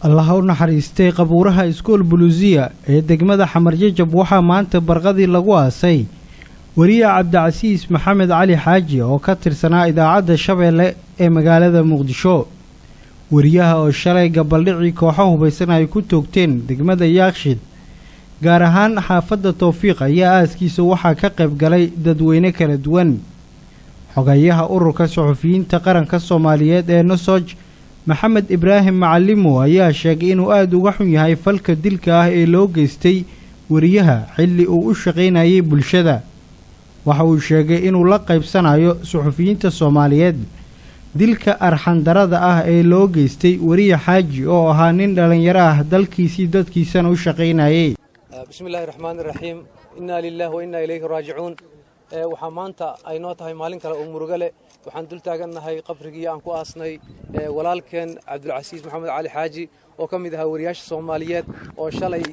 Allaha u naxariistay, qabuuraha Iskool Buluusiya ee degmada Xamarjajab waxaa maanta barqadii lagu aasay weriye Cabdicasiis Maxamed Cali Xaaji oo ka tirsanaa Idaacadda Shabeelle ee magaalada Muqdisho. Weriyaha oo shalay gabaldhicii kooxo hubaysan ay ku toogteen degmada Yaaqshid, gaar ahaan xaafadda Towfiiq, ayaa aaskiisa waxaa ka qayb galay dadweyne kala duwan. Xogayaha Ururka Suxufiyiinta Qaranka Soomaaliyeed ee NUSOJ, Maxamed Ibraahim Macalimo, ayaa sheegay inuu aada uga xun yahay falka dilka ah ee loo geystay weriyaha xilli uu u shaqaynayay bulshada. Waxa uu sheegay inuu la qaybsanayo suxufiyiinta Soomaaliyeed dilka arxandarada ah ee loo geystay weriye Xaaji oo ahaa nin dhallinyaro ah, dalkiisii dadkiisana u shaqaynayay. Bismi illaahi raxmaani raxiim. Innaa lilah wa innaa ilayhi raajicuun. Waxaa maanta ay noo tahay maalin kale oo murugo leh. Waxaan dul taagannahay qabrigii aan ku aasnay walaalkeen Cabdulcasiis Maxamed Cali Xaaji oo ka mid ahaa wariyaasha Soomaaliyeed oo shalay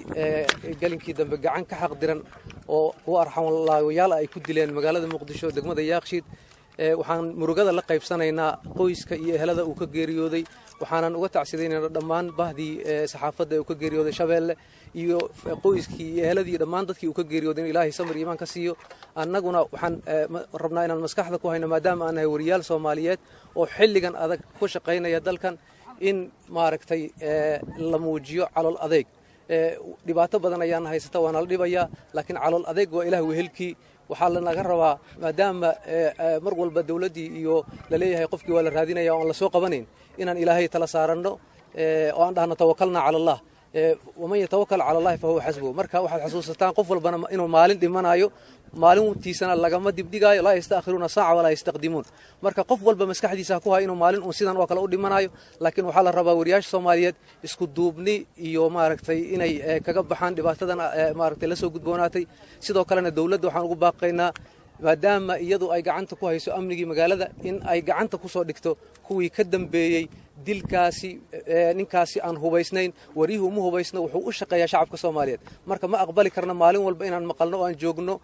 gelinkii dambe gacan ka xaq diran oo kuwa arxamlaawayaal ay ku dileen magaalada Muqdisho, degmada Yaaqshiid. Waxaan murugada la qaybsanaynaa qoyska iyo ehelada uu ka geeriyooday, waxaanan uga tacsidaynaynaa dhammaan bahdii saxaafadda ee uu ka geeriyooday Shabeelle iyo qoyskii iyo eheladii, dhammaan dadkii uu ka geeriyooday in Ilaahay samir iimaan ka siiyo. Annaguna waxaan rabnaa inaan maskaxda ku hayno, maadaama aan nahay wariyaal Soomaaliyeed oo xilligan adag ku shaqaynaya dalkan, in maaragtay la muujiyo calool adeyg. Dhibaato badan ayaana haysata, waana la dhibayaa, laakiin calool adeyg waa Ilaah wehelkii. Waxaa lanaga rabaa, maadaama mar walba dawladdii iyo laleeyahay qofkii waa la raadinaya oon la soo qabanayn, inaan Ilaahay tala saaranno oo aan dhahno tawakalna cala Allah, waman yatawakal cala Allahi fa huwa xasbuhu. Marka waxaad xasuusataan qof walbana inuu maalin dhimanayo, maalintiisana lagama dibdhigaayo. Laa yastaakhiruuna saaca walaa yastaqdimuun. Marka qof walba maskaxdiisa ha ku hayo inuu maalin uun sidan oo kale u dhimanayo. Laakiin waxaa la rabaa wariyaasha Soomaaliyeed isku duubni iyo maaragtay inay kaga baxaan dhibaatadan maaragtay la soo gudboonaatay. Sidoo kalena dowladda waxaan ugu baaqaynaa, maadaama iyadu ay gacanta ku hayso amnigii magaalada, in ay gacanta ku soo dhigto kuwii ka dambeeyey dilkaasi ninkaasi aan hubaysnayn. Waryuhu uma hubaysno, wuxuu u shaqeeyaa shacabka Soomaaliyeed. Marka ma aqbali karno maalin walba inaan maqalno oo aan joogno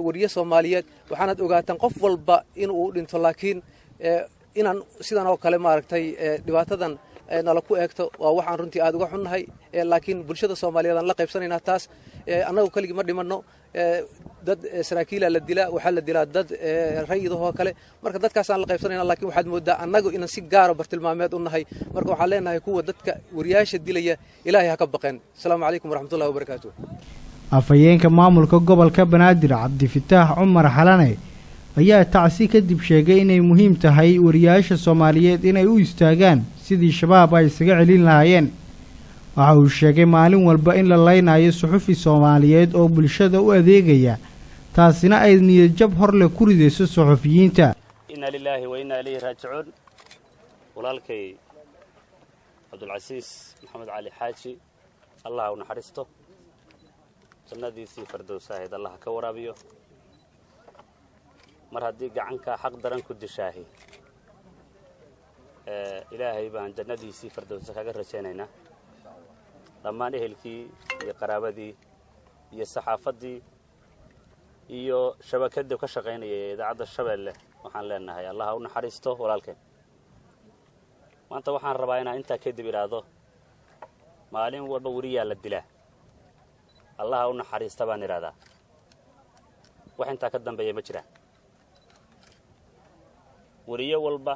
wariye Soomaaliyeed. Waxaanaad ogaataan qof walba inuu dhinto, laakiin inaan sidan oo kale maaragtay dhibaatadan nala ku eegto waa waxaan runtii aad uga xunnahay. Laakiin bulshada Soomaaliyeed aan la qaybsanaynaa taas. Annagu keligii ma dhimanno. Dad saraakiila la dilaa, waxaa la dilaa dad rayidahoo kale. Marka dadkaasaan la qaybsanayna, laakiin waxaad moodaa annagu inaan si gaara bartilmaameed u nahay. Marka waxaan leenahay kuwa dadka wariyaasha dilaya Ilaahay ha ka baqeen. Asalaamu calaykum waraxmatullahi wabarakaatu. Afhayeenka maamulka gobolka Banaadir, Cabdifataax Cumar Xalane, ayaa tacsi kadib sheegay inay muhiim tahay wariyaasha Soomaaliyeed inay u istaagaan sidii Shabaab ay isaga celin lahaayeen. Waxa uu sheegay maalin walba in la laynayo suxufi Soomaaliyeed oo bulshada u adeegaya, taasina ay niyadjab horleh ku ridayso suxufiyiinta. Inna lilaahi wa innaa ilayhi raajicuun. Walaalkay Cabdulcasiis Maxamed Cali Xaaji, Allah u naxariisto, jannadiisii fardowsaahayd Allah ka waraabiyo. Mar haddii gacanka xaq daran ku dishaahi, Ilaahay baan jannadiisii fardowsa kaga rajaynaynaa. Dhammaan ehelkii iyo qaraabadii iyo saxaafaddii iyo shabakaddii ka shaqaynaya ee Idaacadda Shabeelle waxaan leenahay Allah u naxariisto walaalkeen. Maanta waxaan rabaa inaan intaa kadib idhaahdo, maalin walba weriyaa la dilaa, Allaha u naxariista baan idhahdaa. Wax intaa ka dambeeya ma jiraan. Weriyo walba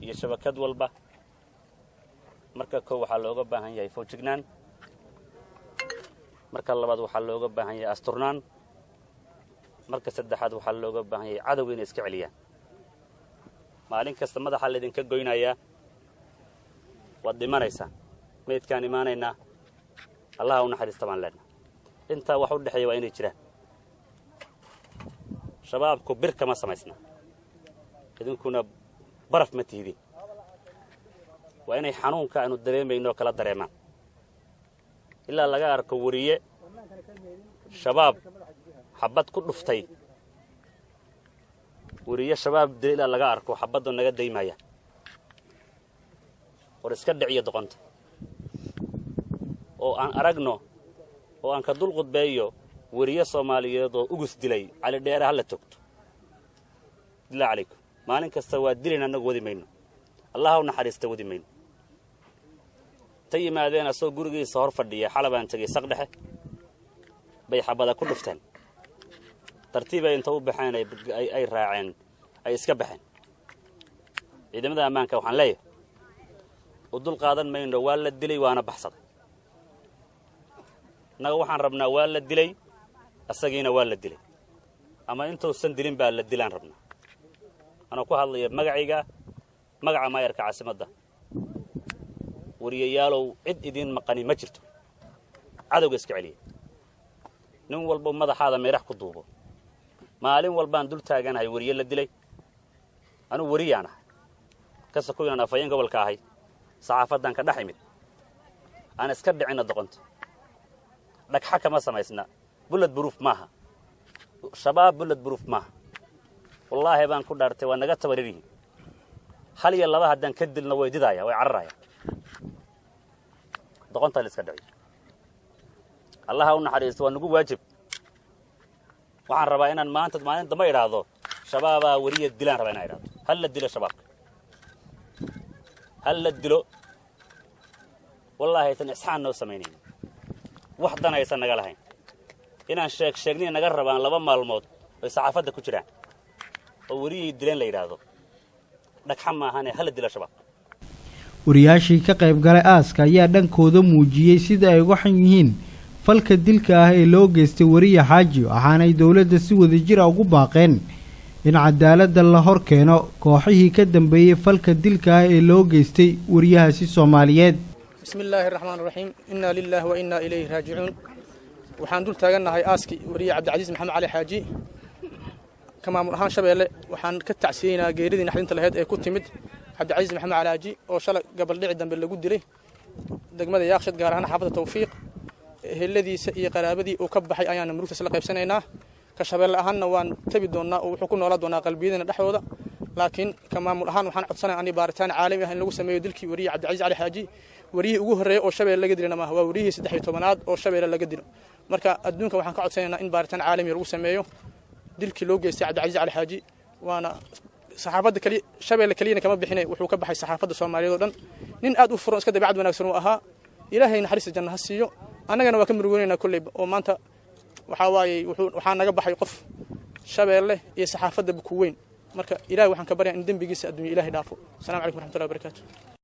iyo shabakad walba marka kow waxaa looga baahan yahay foojignaan, marka labaad waxaa looga baahan yahay asturnaan, marka saddexaad waxaa looga baahan yahay cadowga inay iska celiyaan. Maalin kasta madaxaa laydinka goynayaa, waad dhimanaysaan, maydkaan imaanaynaa, Allaha u naxariista baan leenahay. Intaa wax u dhexeeya waa inay jiraan. Shabaabku bir kama samaysna, idinkuna baraf ma tihidin. Waa inay xanuunka aanu dareemayno kala dareemaan. Ilaa laga arko weriye Shabaab xabbad ku dhuftay, weriye Shabaab dila ilaa laga arko, xabbaddu naga daymaya. War iska dhiciyo doqonta oo aan aragno oo aan ka dul qudbeeyo weriye Soomaaliyeed oo ugus dilay Cali Dheere ha la togto. Billah calaykum, maalin kasta waa dilayna, annagu wadi mayno, Allaha u naxariista wadi mayno. Ta yimaadeen asagoo gurigiisa hor fadhiya, xalabaan tegey saq dhexe, bay xabada ku dhufteen. Tartiibay inta u baxeen ay raaceen, ay iska baxeen. Ciidamada ammaanka waxaan leeyahay, u dul qaadan mayno. Waa la dilay, waana baxsaday. Innaga waxaan rabnaa, waa la dilay asagiina, waa la dilay ama intuusan dilin baa la dilaan rabnaa. Anoo ku hadlaya magacayga, magaca maayarka caasimadda, wariyayaalow, cid idiin maqani ma jirto. Cadowga iska celiya. Nin walba madaxaada meerax ku duubo. Maalin walbaan dul taaganahay wariye la dilay. Anugu wariyaan ahay, ka soko inaan afhayeen gobolka ahay, saxaafaddan ka dhex imid. Aan iska dhicinna doqonta. Dhagxa kama samaysna, bullet proof maaha Shabaab, bullet proof maaha. Wallaahi baan ku dhaartay, waa naga tabarir yihiin. Hal iyo laba haddaan ka dilno, way didaaya, way cararaya. Doqonta la iska dhiciyo. Allaha u naxariisto, waa nagu waajib. Waxaan rabaa inaan maanta, maalin dambe idhaahdo Shabaabaa weriya dilaan rabaa inaan idhahdo. Hal la dilo Shabaabka, hal la dilo. Wallaahi aysan ixsaan noo samaynayn, wax dan aysan naga lahayn. Inaan sheeg sheegniya naga rabaan 2 maalmood oy saxaafadda ku jiraan oo weriyay dileen la yidhaahdo. Dhagxa maahane, hala dilo Shabaabka. Wariyaashii ka qayb galay aaska ayaa dhankooda muujiyey sida ay uga xun yihiin falka dilka ah ee loo geystay wariye Xaaji, waxaanay dowladda si wadajir a ugu baaqeen in cadaaladda la hor keeno kooxihii ka dambeeyey falka dilka ah ee loo geystay wariyahaasi Soomaaliyeed. بسم الله الرحمن الرحيم، إنا لله وإنا إليه راجعون. Waxaan dul taagannahay aaskii wariye Cabdicasiis Maxamed Cali Xaaji. Ka maamul ahaan Shabeelle, waxaan ka tacsiyeynaa geeridii naxdinta lahayd ee ku timid Cabdicasiis Maxamed Cali Xaaji, oo shalay gabaldhici dambe lagu dilay degmada Yaaqshad, gaar ahaan xaafadda Tawfiiq. Eheladiisa iyo qaraabadii uu ka baxay ayaana murugtaas la qaybsanaynaa. Ka Shabeelle ahaanna waan tabi doonnaa oo wuxuu ku noolaa doonaa qalbiyadana dhexdooda. Laakiin ka maamul ahaan waxaan codsanaya ani baaritaan caalami ah in lagu sameeyo dilkii wariye Cabdicasiis Cali Xaaji. Wariyihii ugu horreeyay oo Shabeelle laga dilana maaha, waa wariyihii 13aad oo Shabeelle laga dilo. Marka adduunka waxaan ka codsanaynaa in baaritaan caalami lagu sameeyo dilkii loo geystay Cabdicasiis Cali Xaaji. Waana saxaafadda kaliya, Shabeelle keliyana kama bixinay, wuxuu ka baxay saxaafadda Soomaaliyeed oo dhan. Nin aad u furan, iska dabeecad wanaagsan uu ahaa. Ilaahay naxariista janna ha siiyo. Annagana waa ka murugoonaynaa kolleyba, oo maanta waxaa waaye wuxuu waxaa naga baxay qof Shabeelle iyo saxaafadda ku weyn. Marka Ilahay waxaan ka baryaa in dembigiisa adduunya Ilahay dhaafo. Assalamu calaykum waraxmatullahi wabarakaatu.